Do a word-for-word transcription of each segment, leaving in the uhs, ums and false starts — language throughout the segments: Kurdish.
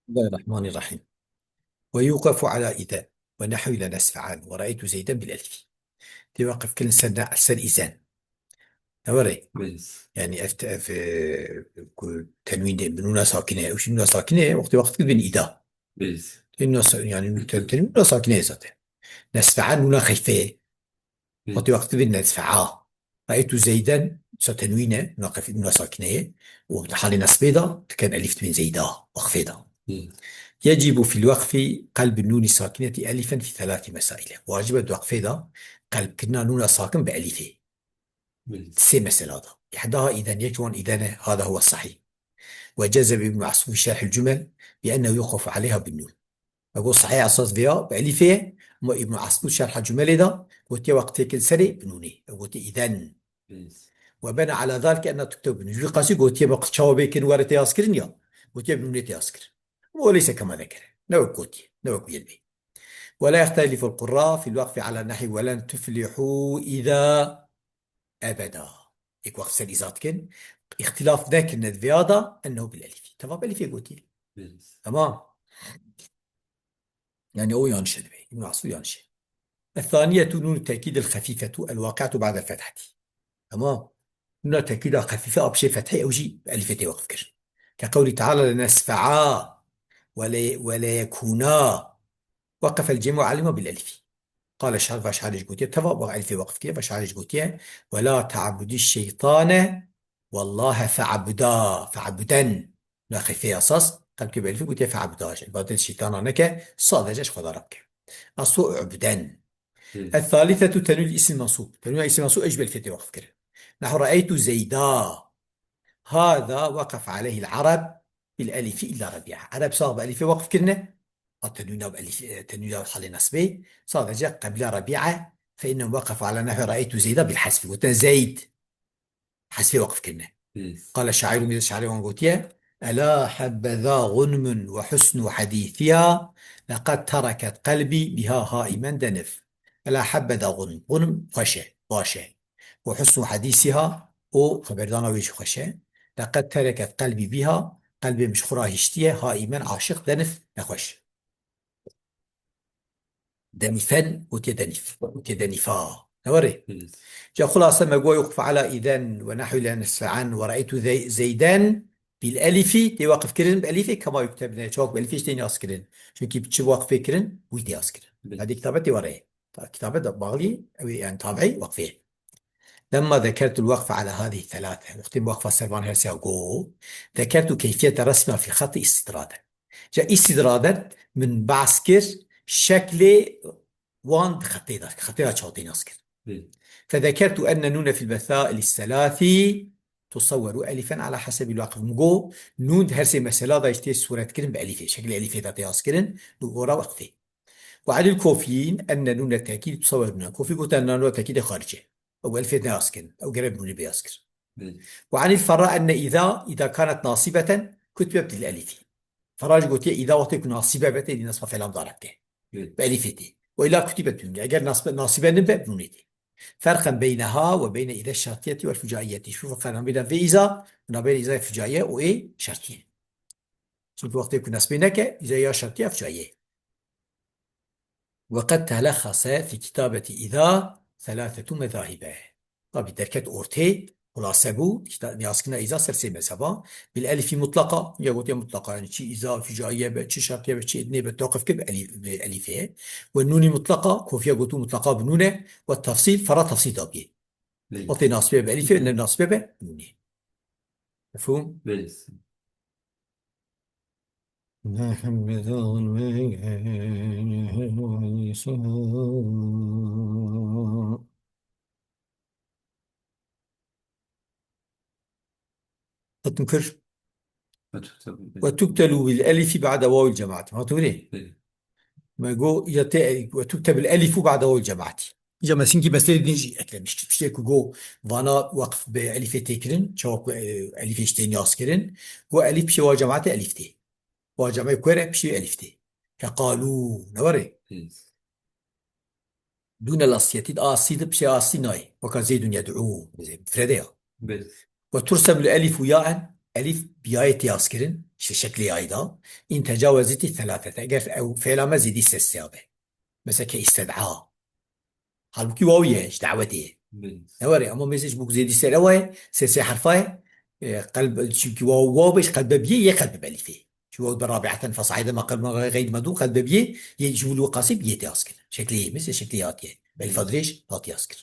بسم الله الرحمن الرحيم. ويوقف على إذا ونحو لنسفعن ورأيت زيدا بالألف. Tê weqf kirin ser ne-, ser îzen. Ne were? Belê. Yani ev, ev, e, ku tenwîn de bi nûna sakine, ew jî nûna sakine, wextê weqf kir bin îda. Belê. Tenwîn nûna sa-, yani ten-, tenwîn nûna sakine zaten. Nesfe'en nûna xeyfe. Belê. Wextê weqf kir bin nesfe'a. Ra'eytu Zeyden, sa tenwîne, nûna xeyfe, nûna sakine ye. Û di halê nesbê de, diken elîf dibin Zeyda, weqfê de. Belê. يجب في الوقف قلب النون الساكنة ألفا في ثلاث مسائل. Wacib e di weqfê de qelbkirina nûna sakin bi elîfê. Belê. Sê mesela de. إحداها إذا، yek ji wan îden e, هذا هو الصحيح. وجزم ابن عصفور شرح الجمل بأنه يوقف عليها بالنون. Me got sehîh esas vêya bi elîfê ye, ama Îbn Asfûr şerha cumelê de gotiye weqfê kirin serê bi nûnê. Ew gotiye îden. Belê. وبنى على ذلك أنها تكتب بالنون. Ji vî qasî gotiye me çawa bê kirin were tê yaskirin ya. Gotiye bi nûnê tê yaskirin. Ama وليس كما ذكر. Ne wek gotiye, ne wek yên bê. ولا يختلف القراء في الوقف على نحو ولن تفلحوا إذا أبدا. Êk weqf ser îza dikin, îxtilaf nekirine di vêya de, ennehu bil elîfî. Teva bi elîfê gotiye. Belê. Tamam. Yani o yanlış dibe. Îbn Asû yanlış. الثانية نون التأكيد الخفيفة الواقعة بعد الفتحة. Tamam. Nûna tekîda xefîfe a pişê fethê ew jî bi elîfê tê weqf kirin. كقوله تعالى لنسفعا ولي-، وليكونا. وقف الجميع عليهما بالألف. قال الشاعر، Veşarê jî gotiye, teva bi elîfê weqf kiriye, Veşarê jî gotiye, ولا تعبدي الشيطان والله فاعبدا، فاعبدن. Nûna xefîfe ya sas, qelb kir bi elîfê gotiye fe'buda. Îbadet şeytana neke, sadece ji Xweda re bike. Aslo u'buden. Belê. الثالثة تنوين الاسم المنصوب. Tenwîna îsim mensûb, ew jî bi elîfê tê weqf kirin. نحو رأيت زيدا. هذا وقف عليه العرب بالألف إلا ربيعة. Ereb sax bi elîfê weqf kirine. A tenwîna bi elîf, e, tenwîna halê nesbê. Sadece qebla Rebî'e. فإنهم وقفوا على نحو رأيت زيدا بالحذف. Gotin Zeyd. Hezfê weqf kirine. Belê. قال الشاعر, mêze şairê wan gotiye, ألا حبذا غنم وحسن حديثها لقد تركت قلبي بها هائما دنف. ألا حبذا غنم. Gunm xweş e, baş e. وحسن حديثها, û xeberdana wê jî xweş e. لقد تركت قلبي بها, qelbê min ji xwe re hiştiye, هائما, aşiq, denif, nexweş. Denifen, gotiye denif, gotiye denifa. Ne were? Hı. Ca xulase me got يوقف على إذا ونحو لنسفعن ورأيت زي-، زيدا بالألف, tê weqf kirin bi elîfê, كما يكتب, ne, çawk bi elîfê tê nas kirin. Çünkü çi weqfê kirin, wî tê nas kirin. Hı. Hadi kitabe tê were. Ta-, kitabe de bağlı, ew ê, yani tabiî weqfê. لما ذكرت الوقف على هذه الثلاثة, wextê min weqfa ser van her sê got, ذكرت كيفية رسمها في الخط استطرادا. Ca îstîdraden min behs kir, şeklê wan di xetê de, xetê de çawa tê nas kir. Hı. فذكرت أن النون في المسائل الثلاث تصور ألفا على حسب الوقف. Min got, nûn di her sê mesela de jî tê sûret kirin bi elîfê. Şeklê elîfê de tê nas kirin, li gora weqfê. وعن الكوفيين أن نون التأكيد تصور نونا. Kofî gotin nûna tekîdê xaric e. Ew elfê ne nas kirin. Ew gerek nûnê bê nas kir. Belê. وعن الفراء أن إذا، إذا كانت ناصبة كتبت بالألف. Ferra jî gotiye, îda wextê ku nasîbe be tê, dî nasba felam dare bike. Belê. Bi elîfê tê. وإلا كتبت بالنون. Eger nasbe, nasîbe nibe, bi nûnê tê. فرقا بينها وبين إذا الشرطية والفجائية. Şu ferqa nabêna vê îza, nabêna îza fucaiye û ê şertiye. Çünkü wextê ku nesbê neke, îza ya şertiye ya fucaiye. وقد تلخص في كتابة إذا ثلاثة مذاهب. Tabî derket ortê, xulase bû, îşte, naskirina îza ser sê mezheba. بالألف مطلقة, ya gotiye mutlaka, yani çi îza fucaiye be, çi şertiye be, çi nêbe, tewqif kir bi elî-, bi elîfê. والنون مطلقة, Kofiya gotu mutlaka bi nûn e, والتفصيل, ferra tefsîl dabiye. Belê. Wextê nasîbe be elîfê, ne nasîbe be nûnê. Mefhûm? Belê. Xetim kir. وتكتب. وتكتب بالألف بعد واو الجماعة. Hatûrê. Belê. Me got, ya tê, وتكتب الألف بعد واو الجماعة. Îca me sînkî meslerê din jî eklemiş. Tiştê ku got, vana weqf bi elîfê tê kirin, çawa ku, e, elîfê ji tê nas kirin, got elîf piştê waw cemaatê elîf tê. Waw cemaatê ku re piştê elîf tê. Ke qalû, ne were? Hı. Dûne lasliyetî, aslî di piştê aslî nayê. Weka Zeydun yed'û, mufrede ya. Belê. وترسم الألف ياء, Elîf biyayê têyaskirin, işte şeklê yayî da, in tecawezîtî thelâthete, eger ew fêla me zêdî sê sêya be. Mesela ke isted'a. Halbukî waw ye, ji dawetê ye. Belê. Ne were, ama mesela ji bo ku zêdî ser ewa ye, sê sê herfa ye, e, qelb, çimkî waw, waw be, ji qelbe biyê, yê qelbe bi elîfê. Çi waw be rabi'eten fesaide ma qelb ma gayr medû qelbe biyê, yê ji wî qasî biyê têyaskirin. Şeklê yê, mesela şeklê yê hatiye. Belîfa dirêj hatiye yaskirin.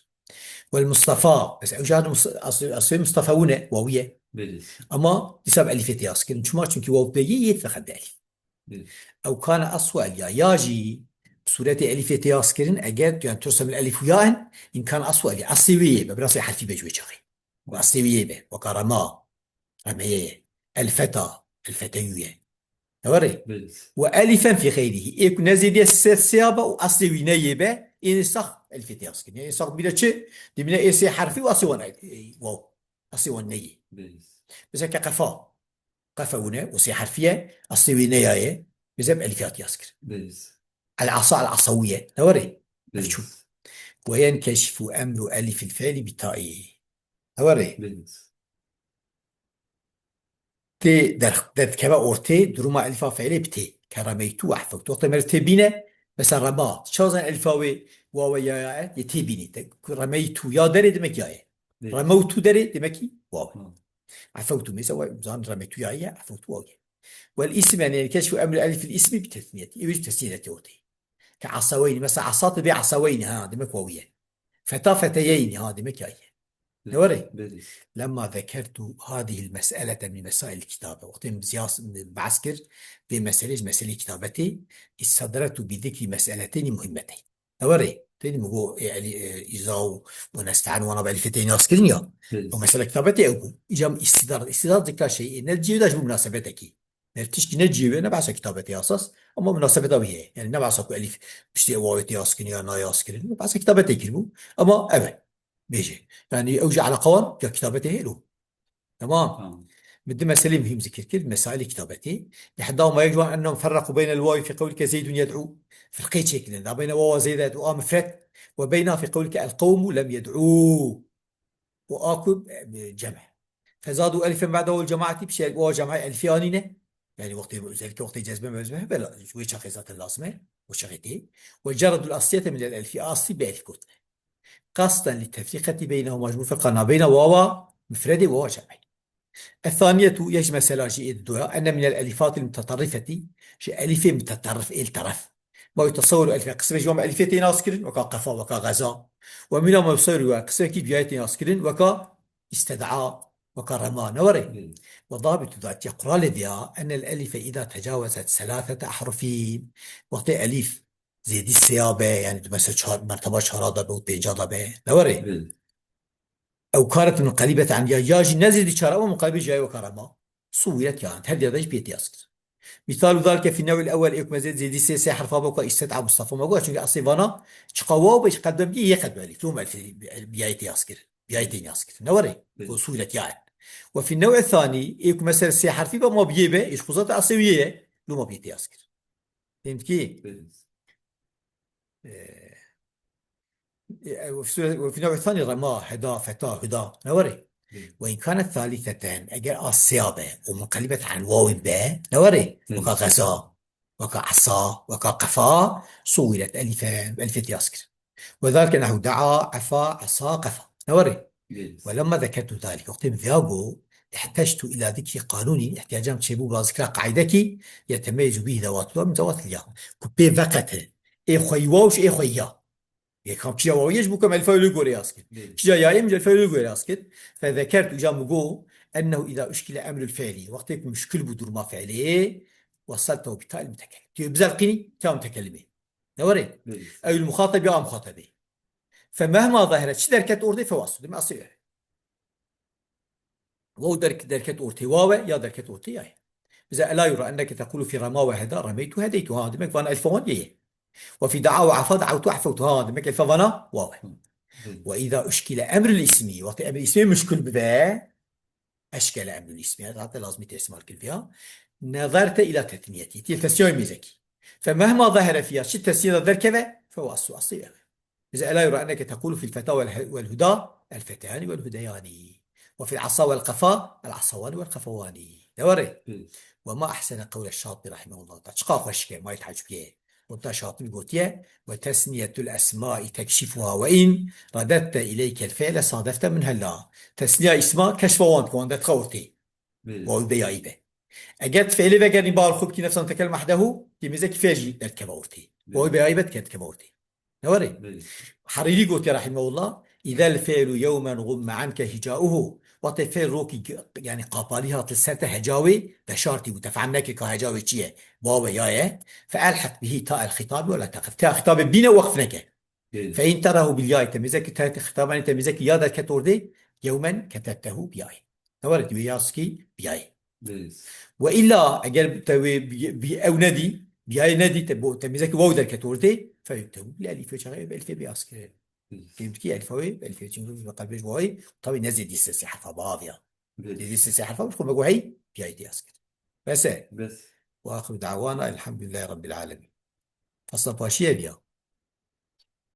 Wel Mustafa, mesela ew jî hadi Mus-, asê, asê Mustafa wine, waw ye. Belê. Ama dîsa bi elîfê têyaskirin. Çima? Çimkî waw be yê, yê feqet bi elîf. Belê. Ew kana aswa ya, ya jî bi sûretê elîfê têyaskirin, eger, yani, tirse min elîf û ya in, in kana aswa ya, eslê wê yê be, bi nasê herfî be ji wê çaxê. Û eslê wê yê be, weka rema, remeye ye. El feta, el feteyû ye. Ne were? Belê. Ve elifen fî xeyrîhî. Ê ku ne zêdiye sê sêya be û eslê wî ne yê be, ê sax elîfê têyaskirin. Ê sax dibîne çi? Dibîne ê sê herfî û eslê wan, e, waw. Eslê wan ne yê. Belê. Mesela ke qefa. Qefe wine û sê herfî ye, eslê wî ne ya ye, mêze bi elîfê hatiye yaskirin. Belê. El asa, el asawî ye. Ne were? Belê. Mefçûl. Ve yenkeşifu emru elîfil fe'lî bi ta'î. Ne were? Belê. Tê der-, derdikeve ortê duruma elîfa fe'lê bi tê. Ke remeytu ve efewtu. Wextê meriv tê bîne, mesela rema. Çawa zanî elîfa wê wawe ya ya e, yê tê bînî. Te, ku remeytu ya derê demek ya ye. Belê. Remewtu derê demek ki waw e. Hı. Efewtu mêze we, zan remeytu ya ye, efewtu waw ye. Wel îsim, yani, keşfu emri elîfil îsmî bi tesniyetî. Ewî tesniyetî ortê. Ke asaweynî, mesela asa te bê asaweynî, ha, demek waw ye. Feta feteyeynî, ha, demek ya ye. Ne were? Belê. Lemma zekertu hadihil mes'elete min mesail kitabe. Wextê min ziyas-, behs kir, vê meselê ji meselê kitabetê, istedretu bi zikrî mes'eleteynî muhimmeteyn. Ne were? Têdî min got, ê, elî, e, îza û, û nestaîn wana bi elîfê tê nas kirin ya. Belê. O mesela kitabetê ew bû. Îca min îstîdar, îstîdar zikra şeyê, ne cihê de ji bo munasebetekî. Ne tişkî ne cihê wê, ne behsa kitabetê esas, ama munasebeta wî heye. Yani ne behsa ku elîf piştî ew wawê tê yaskirin ya nayê yaskirin. Behsa kitabetê kiribû. Ama ev e. Bêje. Yani ew jî eleqa wan ya kitabetê heye lo. Tamam. Tamam. Min du meselê muhîm zikir kir, mesailê kitabetê. Îhda ma yecû ennehum ferreqû beynel wawi fî qewlike Zeydun yed'û. Firqê çêkirin. Da beyne wawa Zeyd yed'û a mifred ve beyna fî qewlike el qewmû lem yed'û. Û a ku, e, cem e. Fezadû elifen ba'de wawil cemaatî, piştî wawa cemaatî elfî anîne. Yani wextê, özellikle wextê cezbe mezbe hebe la-, wê çaxê zaten lazim e. O çaxê tê. Ve ceredul asliyete minel elfî, aslî bi elf gotine. Qasden li tefrîqetî beynehuma, ji bo firqa nabeyna wawa mifredê wawa cem'ê. Ethaniyetu, yek ji mesela jî ê didoya, enne minel elîfatil muteterrifetî, ji elîfê muteterrif êl teref. Ma yuteseweru elîfe, qismê ji wan bi elîfê tê nas kirin, weka qefa, weka xeza. Ve mina ma yuseweru, qismekî duyayê tê nas kirin, weka isted'a, weka rema, ne were? Hmm. Ve dabitu zalike, quralê vêya, ennel elîfe îza tecawezet selâsete ehrufîn. Wextê elîf zêdî sêya be, yani tu mesela çar, merteba çara da be û pênca da be, ne were? Hmm. Ew karet munqelîbet an ya, ya jî ne zêdî çar ama munqelîbê cihayê weka rema. Suwîret ya, her diya de jî pê tê yaskir. Mîsalu zalike fî new'il ewel, ê ku me zêd zêdî sê, sê herfa be weka îstet a Mustafa me got, çünkü eslê vana çiqa waw be, ji qelbem bî yê qelbe elîf, lûm elfî biyayê tê yaskir, biyayê tê yaskir. Ne were? Belê. Ku suwîret ya. Ve fî new'il thanî, ê ku mesela sê herfî be ma biyê be, ê ji xuzata eslê wî ye, lûma biyê tê yaskir. Fehmtî? Belê. Ee, e, e, ve fî sure-, ve fî new'il thanî rema, heda, feta, huda. Ne were? Belê. Ve in kanet thalîseten, eger a sêya be, û munqelîbet an wawin be, ne were? Belê. Weka xeza, weka esa, weka qefa, suwîret elîfen, elîfê tê yaskir. Ve zalike nehwu da'a, efa, esa, qefa. Ne were? Yes. Ve lemma zekertu zalike, wextê min vêya got, ihteçtu ila zikri qanûnî, ihtiyacam çêbû ba zikra qaîdekî, yetemeyezu bîhî zewatûha min zewatil ya. Ku pê veqetin. Ê xweyî waw ji ê xweyî ya. Yê kam çiya waw ye ji bo ku em elîfa wê li gorî yaz kir. Yes. Çiya ya ye min ji elîfa wê li gorî yaz kir. Fe zekertu, îca min got, ennehu îza uşkile emrul fi'lî. Wextê ku muşkil bû duruma fi'lê, weseltehu bi ta'il mutekellim. Tu yê bizelqînî, ta mutekellimê. Ne were? Belê. Ew il muxatab ya muxatabê. Fe mehma zahire, çi derket ortê fe wasû. Deme asê were. Waw derk-, derket ortê wawe ya derket ortê yaye. Bize ela yura enneke tekulu fî rema ve heda, remeytu hedeytu. Ha, demek vana elfa wan ye. Ve fî da'a ve afa, da'awtu ahfewtu. Ha, demek elfa vana wawe. Hı. Ve îza uşkile emrul ismi. Wextê emrul ismi muşkil bibe, eşkele emrul ismi, zaten lazimî tê îstîmal kir viya. Nezerte ila tethniyetî. Tî tesniyayê mêzekî. Fe mehma zahire fiya, çi tesniye de derkeve, fe wasû asî ve. Bize ela yura enneke tekulu fîl feta vel he-, vel huda, el feteyanî vel hudeyani. وفي العصا والقفا العصوان والقفوان. Ne were? Hı. وما أحسن قول الشاطبي رحمه الله تعالى. Çiqa xweşik e, may teecubiyê. Weta Şatibî gotiye, وتثنية الأسماء تكشفها وإن رددت إليك الفعل صادفت منها اللا. Tesniya îsma keşfa wan dike, wan derdixe ortê. Belê. Wawî beyayî be. Eger tu fiilê vegerî bar xwe bikî nefsan tekel mahdehu, têmîzekî fiil jî derdikeve ortê. Belê. Wawî beyayî be dike dikeve ortê. Ne were? Belê. Herîrî gotiye rahimehullah, إذا الفعل يوما غم عنك هجاؤه. Wextê fiil rokî, yani qapalî hat li ser te heca wê veşartî û te fehm nekir ka heca wê çi ye. Waw e, ya ye. فألحق به تاء الخطاب ولا تقف. Tê xîtabê bîne, weqf neke. Belê. فإن تره بالياء, temîzekî te, xîtabanê temîzekî ya derket ordê, يوما كتبته بياء. Ne were, tu wê ya sikî biyayê. Belê. وإلا, eger te wê bi, bi ew nedî, biyayê nedî, te bo, temîzekî waw derket ordê, فيكتب بالألف, çaxê bi elfê bê askirê. Pêwî dikî elfa wê, elfê, çünkü bi qelbê ji wayê, tabi ne zêdî sesê herfa bav ya. Belê. Zêdî sesê herfa bi xwe me gohey, biyayê dê askir. Bes e. Bes. وآخر دعوانا الحمد لله رب العالمين. Fasla paşiye biya.